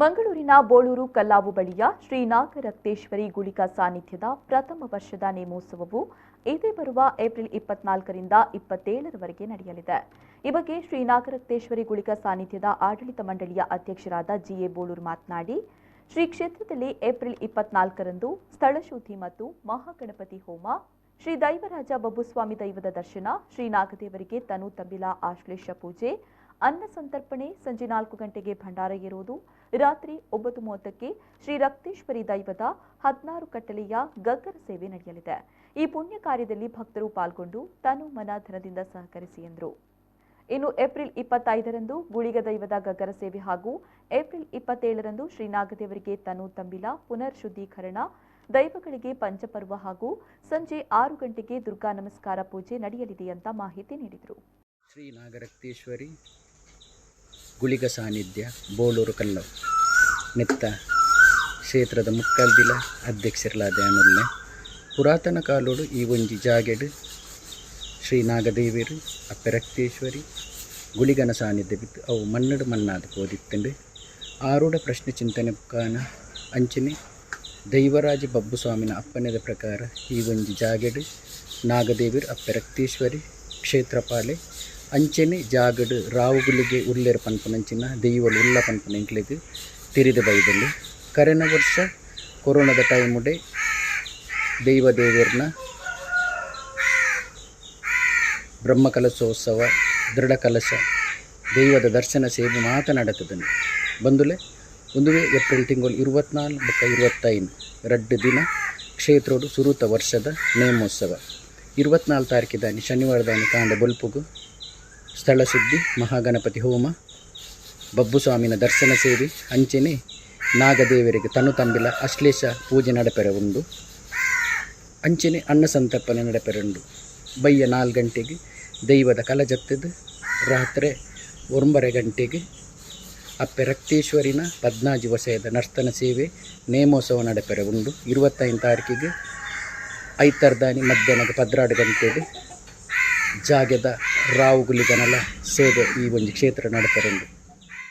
ಮಂಗಳೂರಿನ ಬೋಳೂರು ಕಲ್ಲಾವು ಬಳಿಯ ಶ್ರೀ ನಾಗರಕ್ತೇಶ್ವರಿ ಗುಳಿಕ ಸಾನ್ನಿಧ್ಯದ ಪ್ರಥಮ ವರ್ಷದ ನೇಮೋತ್ಸವವು ಇದೇ ಬರುವ ಏಪ್ರಿಲ್ 24ರಿಂದ 27ರವರೆಗೆ ನಡೆಯಲಿದೆ. ಈ ಬಗ್ಗೆ ಶ್ರೀ ನಾಗರಕ್ತೇಶ್ವರಿ ಗುಳಿಕ ಸಾನ್ನಿಧ್ಯದ ಆಡಳಿತ ಮಂಡಳಿಯ ಅಧ್ಯಕ್ಷರಾದ ಜಿಎ ಬೋಳೂರು ಮಾತನಾಡಿ, ಶ್ರೀ ಕ್ಷೇತ್ರದಲ್ಲಿ ಏಪ್ರಿಲ್ 24ರಂದು ಸ್ಥಳಶುದ್ಧಿ ಮತ್ತು ಮಹಾಗಣಪತಿ ಹೋಮ, ಶ್ರೀ ದೈವರಾಜ ಬಬ್ಬುಸ್ವಾಮಿ ದೈವದ ದರ್ಶನ, ಶ್ರೀ ನಾಗದೇವರಿಗೆ ತನು ತಂಬಿಲ ಆಶ್ಲೇಷ ಪೂಜೆ, ಅನ್ನ ಸಂತರ್ಪಣೆ, ಸಂಜೆ 4 ಗಂಟೆಗೆ ಭಂಡಾರ ಏರುವುದು, ರಾತ್ರಿ 9:30ಕ್ಕೆ ಶ್ರೀ ರಕ್ತೇಶ್ವರಿ ದೈವದ 16 ಕಟ್ಟಲೆಯ ಗಗ್ಗರ ಸೇವೆ ನಡೆಯಲಿದೆ. ಈ ಪುಣ್ಯ ಕಾರ್ಯದಲ್ಲಿ ಭಕ್ತರು ಪಾಲ್ಗೊಂಡು ತನು ಮನ ಧನದಿಂದ ಸಹಕರಿಸಿ ಎಂದರು. ಇನ್ನು ಏಪ್ರಿಲ್ 25ರಂದು ಗುಳಿಗ ದೈವದ ಗಗ್ಗರ ಸೇವೆ ಹಾಗೂ ಏಪ್ರಿಲ್ 27ರಂದು ಶ್ರೀ ನಾಗದೇವರಿಗೆ ತನು ತಂಬಿಲ ಪುನರ್ ಶುದ್ಧೀಕರಣ, ದೈವಗಳಿಗೆ ಪಂಚಪರ್ವ ಹಾಗೂ ಸಂಜೆ 6 ಗಂಟೆಗೆ ದುರ್ಗಾ ನಮಸ್ಕಾರ ಪೂಜೆ ನಡೆಯಲಿದೆ ಅಂತ ಮಾಹಿತಿ ನೀಡಿದರು. ಶ್ರೀ ನಾಗರಕ್ತೇಶ್ವರಿ ಗುಳಿಗ ಸಾನ್ನಿಧ್ಯ ಬೋಳೂರು ಕಲ್ಲವು ನೆತ್ತ ಕ್ಷೇತ್ರದ ಮುಕ್ಕಲ್ದಿಲ ಅಧ್ಯಕ್ಷರಲಾದ ಅನುಲ್ಲೆ ಪುರಾತನ ಕಾಲೋಡು ಈ ಒಂಜಿ ಜಾಗೆಡು ಶ್ರೀ ನಾಗದೇವಿರು ಅಪ್ಪರಕ್ತೇಶ್ವರಿ ಗುಳಿಗನ ಸಾನ್ನಿಧ್ಯ ಬಿತ್ತು ಅವು ಮಣ್ಣಡು ಮಣ್ಣಾದ ಪೋದಿತ್ತಂಡು ಆರೂಢ ಪ್ರಶ್ನೆ ಚಿಂತನೆ ಕಾನ ಅಂಚನೆ ದೈವರಾಜ ಬಬ್ಬುಸ್ವಾಮಿನ ಅಪ್ಪನೆದ ಪ್ರಕಾರ ಈ ಒಂಜಿ ಜಾಗೆಡು ನಾಗದೇವಿರು ಅಪ್ಪರಕ್ತೇಶ್ವರಿ ಕ್ಷೇತ್ರಪಾಲೆ ಅಂಚನೆ ಜಾಗಡು ರಾವುಗುಲಿಗೆ ಉಲ್ಲೆರ್ ಪನ್ಪನಂಚಿನ ದೈವಲು ಉಲ್ಲ ಪನ್ಪನ ಎಂಕ್ಲೆಗ್ ತಿರಿದ ಬೈದಲ್ಲಿ ಕರೆನ ವರ್ಷ ಕೊರೋನಾದ ಟೈಮುಡೆ ದೈವ ದೇವಿರ್ನ ಬ್ರಹ್ಮಕಲಶೋತ್ಸವ ದೃಢ ಕಲಶ ದೈವದ ದರ್ಶನ ಸೇವೆ ಮಾತನಾಡುತ್ತದೆ ಬಂದುಲೆ ಒಂದುವೇ ಏಪ್ರಿಲ್ ತಿಂಗಳು 24 ಬೊಕ್ಕ 25 ರಡ್ಡು ದಿನ ಕ್ಷೇತ್ರೋಡು ಸುರುತ ವರ್ಷದ ನೇಮೋತ್ಸವ 24 ತಾರೀಕಿದಾನಿ ಶನಿವಾರದಾನಿ ಕಾಂಡ ಬೊಲ್ಪುಗು ಸ್ಥಳ ಶುದ್ಧಿ ಮಹಾಗಣಪತಿ ಹೋಮ ಬಬ್ಬುಸ್ವಾಮಿನ ದರ್ಶನ ಸೇವೆ ಅಂಚನೆ ನಾಗದೇವರಿಗೆ ತನು ತಂಬಿಲ ಅಶ್ಲೇಷ ಪೂಜೆ ನಡಪೆರೆ ಉಂಡು ಅಂಚನೆ ಅನ್ನ ಸಂತರ್ಪಣೆ ನಡಪೆರೆ ಉಂಡು ಬಯ್ಯ 4 ಗಂಟೆಗೆ ದೈವದ ಕಲಜತ್ತದು ರಾತ್ರಿ 9:30 ಗಂಟೆಗೆ ಅಪ್ಪೆ ರಕ್ತೇಶ್ವರಿನ ಪದ್ನಾಜಿ ವಸಯದ ನರ್ತನ ಸೇವೆ ನೇಮೋತ್ಸವ ನಡಪೆರೆ ಉಂಡು 25 ತಾರೀಕಿಗೆ ಐತರ್ದಾನಿ ಮಧ್ಯಾಹ್ನದ 12 ಗಂಟೆಗೆ ಜಾಗೆದ ರಾವುಗುಲಿಗನಲ ಸೇವೆ ಈ ಒಂದು ಕ್ಷೇತ್ರ ನಡಪೆರೆ ಉಂಡು.